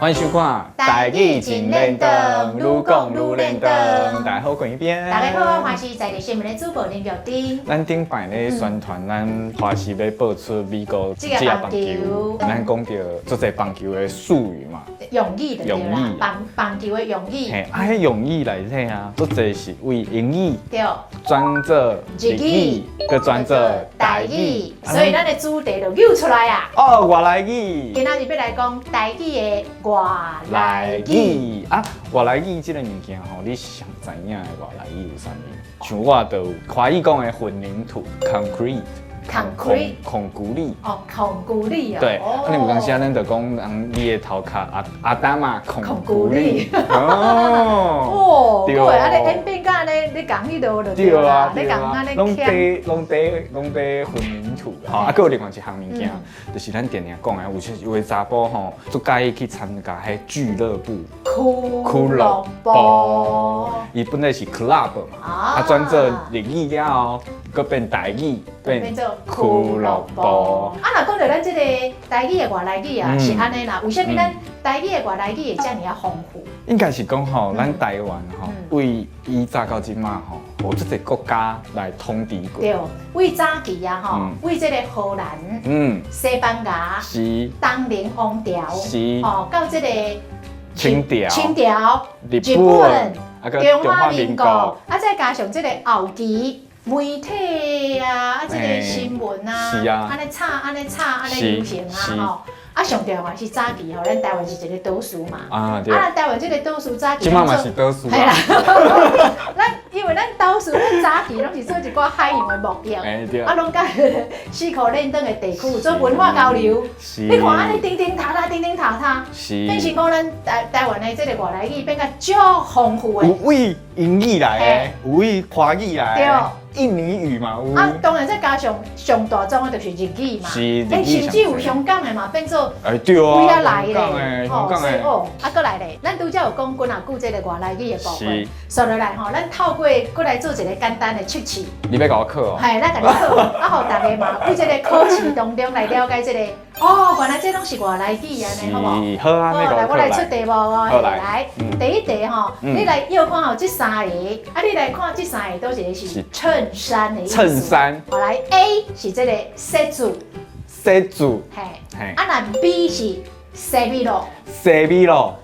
歡迎收看《台語真輪轉》，愈講愈輪轉。大家好，看一邊。大家好，我是在地新聞的主播林玉珍。咱頂擺咧宣傳，咱華視欲播出美國職業棒球，咱講著足濟棒球的術語嘛，用語就對啦，棒球的用語。嘿，啊，彼用語內底啊，足濟是為英語轉做日語，閣轉做台語，所以咱的主題就又出來啊。哦，外來語。今仔日欲來講台語的外來語。啊，外來語這个物件吼，你上知影的外來語有啥物？像我就有華語講的混凝土（concrete）。 concrete。孔古力。哦，孔古力哦。對，啊，你有當時啊，咱就講人你的頭殼阿阿達嘛，孔古力。哦。哦，對，啊，你演變甲按呢，你講彼落就對啦，你講按呢。攏佇混凝土。吼，啊，閣有另外一項物件，就是咱定定講的，有時有的查埔吼，足佮意去參加彼俱樂部。俱樂部。伊本來是 club 嘛，啊，轉做日語了後，閣變台語，變做俱樂部。啊，若講著咱這個台語的外來語啊，是按呢啦。為啥物咱台語的外來語會遮爾仔豐富？應該是講吼，咱台灣吼，對以早到這馬吼，無足濟國家來統治過。對，對早期啊吼，對這個荷蘭、西班牙、東寧王朝、吼，到這個清朝、清朝、日本、中華民國，啊，再加上這個後期媒體啊，啊，這個新聞啊，按呢炒，按呢炒，按呢流行啊，吼。啊，上重要是早期吼，咱台灣是一个島嶼嘛。啊，對。啊，台灣這个島嶼早期。這馬嘛是島嶼。係啦。咱因為咱島嶼，咱早期攏是做一寡海洋的貿易。欸對。啊，攏佮四箍輪轉的地區做文化交流。你看按呢叮叮塔塔，叮叮塔塔。變成講咱台灣的這个外來語變甲足豐富的。有對英語來的，有對華語來的。印尼語嘛有。啊，當然再加上上大宗的就是日語嘛。是。甚至有香港的嘛，變做。欸對啊。對遐來的。香港的。哦，啊，閣來咧，咱拄才有講幾若句這个外來語的部分。紲落來吼，咱透過閣來做一个簡單的測試。你欲共我考哦？嘿，咱共你考，啊，予大家嘛，對這个考試當中來了解這个。哦，原來這攏是外來語按呢，好無？好啊，來，我來出題目哦。來，第一題吼，你來臆看吼，這三个，啊，你來看這三个，佗一个是襯衫的意思。襯衫。好來，A 是這个西子。西子。嘿。啊，若 B 是西米露。西米露。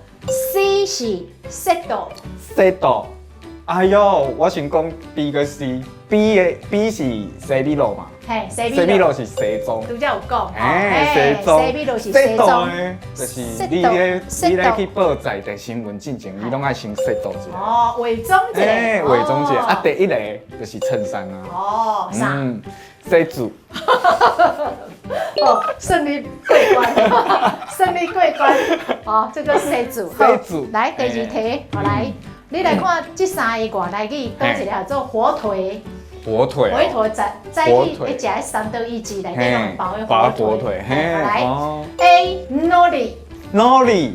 C 是雪度。雪度。哎喲，我想講 B 佮 C，B 的 B 是西米露嘛。嘿，西米露是西裝。拄才有講。嘿，西裝。西米露是西裝。就是你咧去報在地新聞進前，你攏愛先說度一下。哦，偽裝一下。嘿，偽裝一下。啊，第一個就是襯衫啊。哦，啥？西子。哦，順利過關，順利過關。哦，這個西子。西子。來，第二題，好來，你來看這三个外來語，佗一个叫做火腿。火腿。火腿早早起咧食彼三多意志內底攏包彼火腿。來，A 海苔。海苔。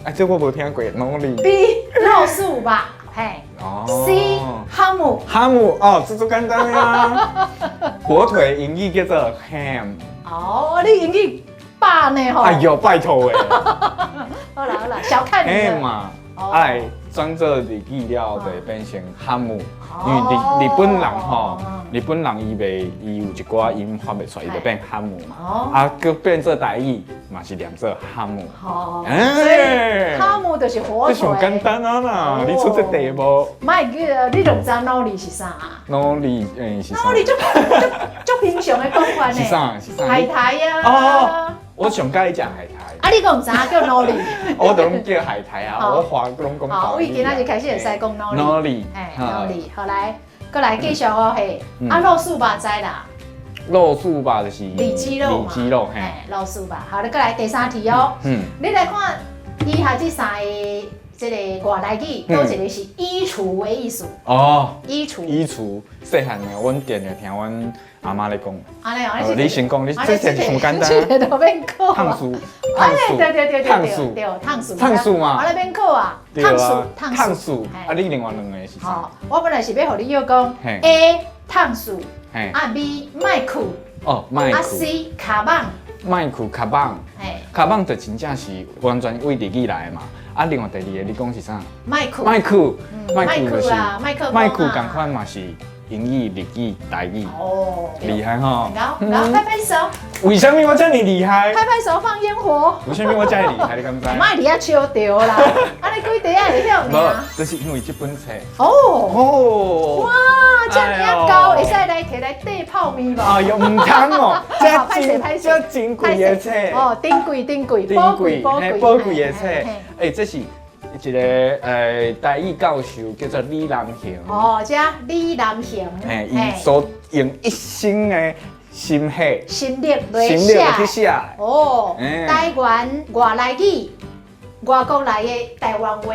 啊，這我無聽過海苔。 B 老鼠肉，嘿。哦。 C 哈姆。哈姆哦，這足簡單啊。火腿英語叫做 ham。哦，你英語飽呢吼。哎喲，拜託欸。好啦好啦，小看你了。嘛，啊，轉做日語了，就會變成哈姆。因為日本人吼，日本人伊袂伊有一寡音發袂出來，伊就變哈姆嘛。啊，閣變做台語嘛是念做哈姆。哦，所以哈姆就是火腿。這上簡單啊啦，你出這題目。莫記你就毋知海苔是啥？海苔欸是啥？海苔足足足平常的講法呢。是啥？是啥？海苔啊。哦，我上佮意食海苔。啊，你講毋知影叫海苔？我都攏叫海苔啊，我華攏講。好，對今仔日開始會使講海苔。海苔，嘿，海苔，好來，閣來繼續哦，嘿，啊，老鼠肉知啦。老鼠肉就是里脊肉嘛。里脊肉，嘿。老鼠肉，好，你閣來第三題哦。你來看以下這三个這个外來語，佗一个是衣櫥的意思。哦。衣櫥。衣櫥，細漢的，阮定定聽阮阿嬤咧講。按呢哦，你先講，你這題上簡單。這個都免考。燙樹，燙樹，對對對對燙對，燙樹。燙樹嘛。啊，你免考啊。燙樹，燙樹。啊，你另外兩个是啥？好，我本來是欲予你臆講 A 燙樹，啊 B 麥克，哦，麥啊 C 跤蠓。麥克跤蠓。嘿。跤蠓就真正是完全為日語來的嘛。啊，另外第二個你講是啥？麥克，麥克，麥克啊，麥克，麥克仝款嘛是英語、日語、台語。哦，厲害吼！然後，然後拍拍手。為啥物我遮爾厲害？拍拍手放煙火。為啥物我遮爾厲害？你敢知？莫佇遐笑著啦！啊，你幾塊仔會曉爾？無，這是因為這本冊。哦。哦。哇，遮爾仔厚，會使來提來綴泡麵無？哎喲，毋通哦！這真這真貴的冊。哦，頂貴頂貴，寶貴寶貴寶貴的冊。欸，這是一個台語教授叫做李南雄。哦，這李南雄。嘿，伊所用一生的心血、心力來寫。去寫。哦，台灣外來語，外國來的台灣話。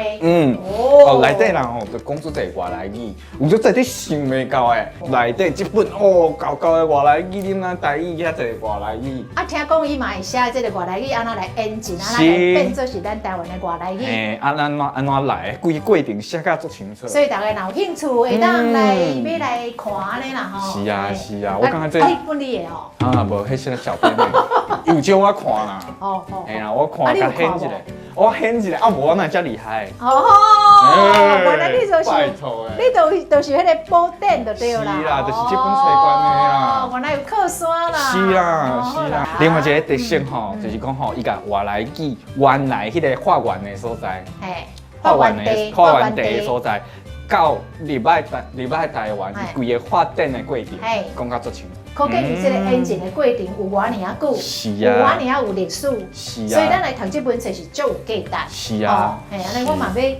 哦，內底人吼就講足濟外來語，有足濟你想袂到的。內底這本哦，厚厚的外來語，你哪台語遐濟外來語？啊，聽講伊嘛會寫這個外來語按怎來演進，按怎來變做是咱台灣的外來語。嘿，啊，咱怎按怎來？規個過程寫甲足清楚。所以大家若有興趣，會當來買來看按呢啦吼。是啊是啊，我感覺這。啊，本你的哦。啊，無，彼是小編的，有借我看啦。哦哦。嘿啦，我看共顯一下，我顯一下，啊，無我哪遮厲害？哦，原來你就是，你就是彼個寶典就對啦。是啦，就是這本冊關的啦。哦，原來有靠山啦。是啦，是啦。另外一個特色吼，就是講吼，伊共外來語原來彼個發源的所在，發源地，發源地的所在，到入來台灣，伊規個發展的過程，講甲足清楚。可見伊這個演進的過程有偌爾仔久，有偌爾仔有歷史，所以咱來讀這本冊是足有價值。是啊，嘿，按呢我嘛欲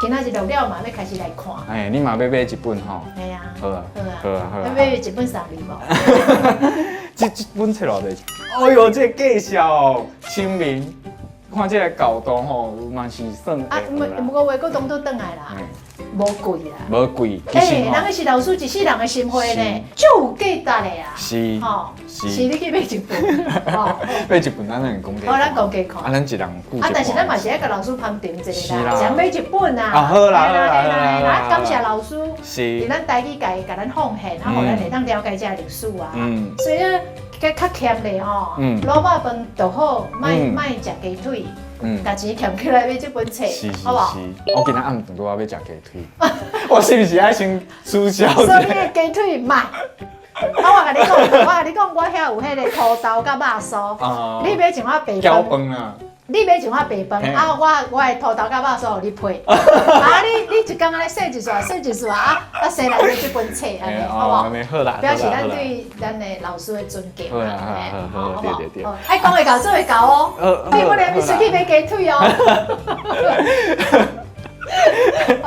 今仔日錄了嘛欲開始來看。哎，你嘛欲買一本吼？嘿啊。好啊，好啊，好啊，好啊。欲買一本送你無？這本冊偌濟？哎喲，這個介紹親民，看這個角度吼，嘛是算。啊，毋過話閣當做轉來啦。無貴啦，無貴。欸，人彼是老師一世人的心血呢，足有價值的啊。是，吼，是你去買一本，吼，買一本咱兩講。好，咱講加看。啊，咱一人付一啊，但是咱嘛是愛共老師捧場一下啦，先買一本啊。啊，好啦，好啦，好啦。啊，感謝老師，是，佇咱台語界共咱奉獻，啊，予咱會當了解這個歷史啊。所以咧，較較儉咧吼，滷肉飯就好，莫莫食雞腿。共錢儉起來買這本冊，好無？我今仔暗頓拄仔欲食雞腿，我是毋是愛先取消？所以你的雞腿莫。啊，我共你講，我共你講，我遐有彼個土豆佮肉酥，你買一碗白飯。啊！你買一碗白飯，啊，我的土豆佮肉酥予你配。啊，你一工按呢洗一撮，洗一撮啊，啊，洗來買這本冊，按呢，好無？好啦，表示咱對咱的老師的尊敬。好啦，好好，對對對。愛講會到做會到哦，你不能出去買雞腿哦。哦，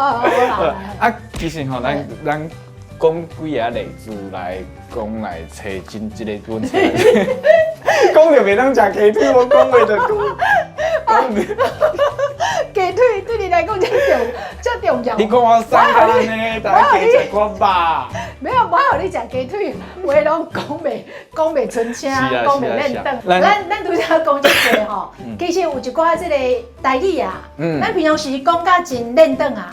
好啦。啊，其實吼，咱講幾个例子來講來揣真這個本冊。講著袂當食雞腿，我講話就講。雞腿對你來講遮重遮重要。你講我瘦按呢，大家加食寡肉。沒有，我予你食雞腿，話攏講袂出聲，講袂練轉。咱拄才講這濟吼，其實有一寡這個台語啊，咱平常時講甲真練轉啊，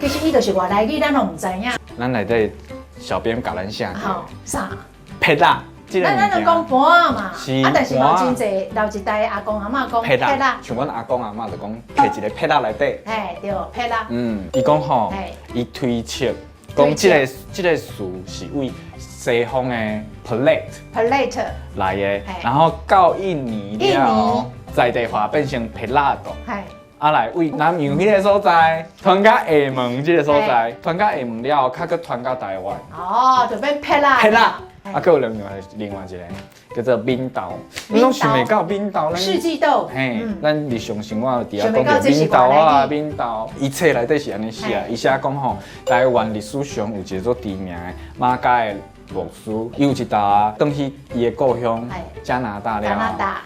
其實伊就是外來語，咱攏毋知影。咱內底小編共咱寫。好，啥？撇仔。咱攏講盤仔嘛，啊，但是嘛有真濟老一代阿公阿嬤講撇仔，像阮阿公阿嬤就講提一個撇仔內底。嘿，對，撇仔。嗯，伊講吼，伊推測講這個詞是為西方的 plate plate 來的，然後到印尼了，在地化變成 plato。啊，來為南洋彼個所在，傳到廈門這個所在，傳到廈門了後，較閣傳到台灣。哦，就變撇仔。撇仔。啊，閣有另外一個叫做敏豆，你攏想袂到敏豆，四季豆。嘿，咱日常生活佇遐講著敏豆啊，敏豆，伊冊內底是按呢寫啊，伊寫講吼，台灣歷史上有一個足知名的馬偕的牧師，伊有一搭轉去伊的故鄉加拿大了，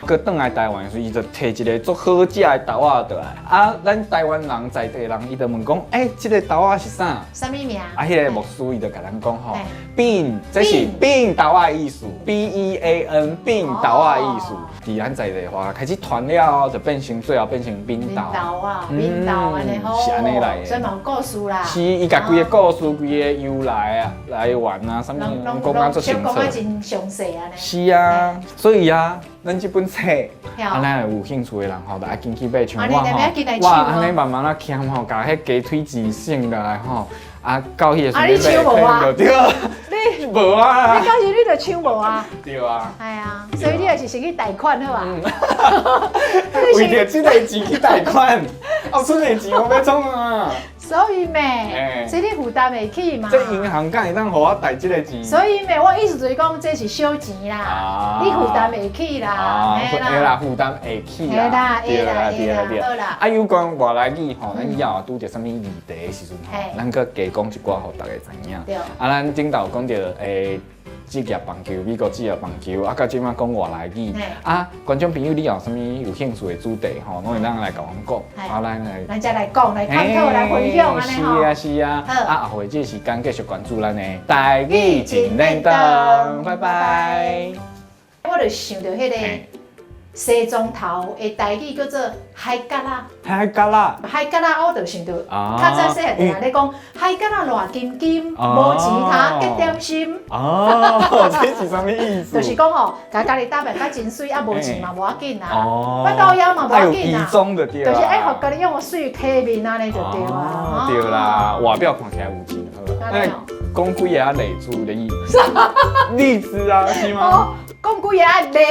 閣轉來台灣時，伊就提一個足好食的豆仔倒來。啊，咱台灣人在地人，伊就問講，欸，這個豆仔是啥？啥物名？啊，彼個牧師伊就共咱講吼，bean，這是 bean 豆仔的意思，B E A N bean 豆仔的意思。佇咱在地化開始傳了後，就變成最後變成敏豆。敏豆啊，敏豆按呢吼，是按呢來的。所以嘛有故事啦。是，伊共規个故事、規个由來啊、來源啊，啥物。攏攏講甲足清楚。講甲真詳細按呢。是啊，所以啊，咱這本冊，啊，咱有興趣的人吼，就愛緊去買。像我吼，哇，按呢慢慢仔儉吼，共彼雞腿錢省落來吼，啊，到彼個時陣買可能就對。你無啊？你到時你就搶無啊？對啊。係啊，所以你也是先去貸款好啊。為著這個錢去貸款，啊，出個錢我欲創啊？所以嘛，所以你負擔會起嘛？這銀行敢會當予我貸這個錢？所以嘛，我意思就是講，這是小錢啦，你負擔會起啦。會啦，負擔會起啦。對啦，對啦，對啦。啊，有關外來語吼，咱以後拄著啥物議題的時陣吼，咱閣加講一寡，予大家知影。啊，咱頂頭講著職業棒球，美國職業棒球，啊，到這擺講外來語，啊，觀眾朋友，你有啥物有興趣的主題吼，攏會當來共阮講，啊，咱來，咱才來講，來探討，來分享，按呢吼。是啊，是啊，啊，後回這時間繼續關注咱的台語真練檔，拜拜。我就想著彼個西裝頭的台語叫做海蛤仔。海蛤仔。海蛤仔，我就想著，較早細漢就咧講海蛤仔賴金金，無錢通結點心。哦，這是啥物意思？就是講吼，共家己打扮甲真媠，啊無錢嘛無要緊啊，我到遐嘛無要緊啊。就是愛予家己用個媠體面按呢就對啊。對啦，外表看起來有錢好。那講幾个例子的意例子啊，是嗎？講幾个例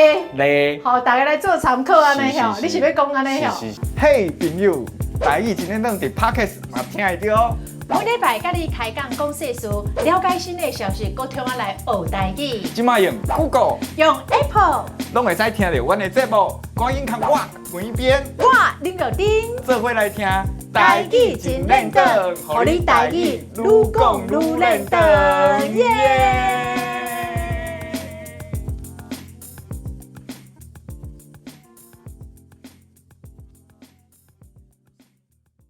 例，好，大家來做參考按呢吼，你是欲講按呢吼？嘿，朋友，台語真練檔佇 Podcast 嘛聽會著哦。每禮拜佮你開講講世事，了解新的消息，閣通仔來學台語。這擺用 Google，用 Apple，攏會使聽著阮的節目。趕緊共我關邊，我林玉丁，做伙來聽台語真練檔，予你台語愈講愈練檔，耶！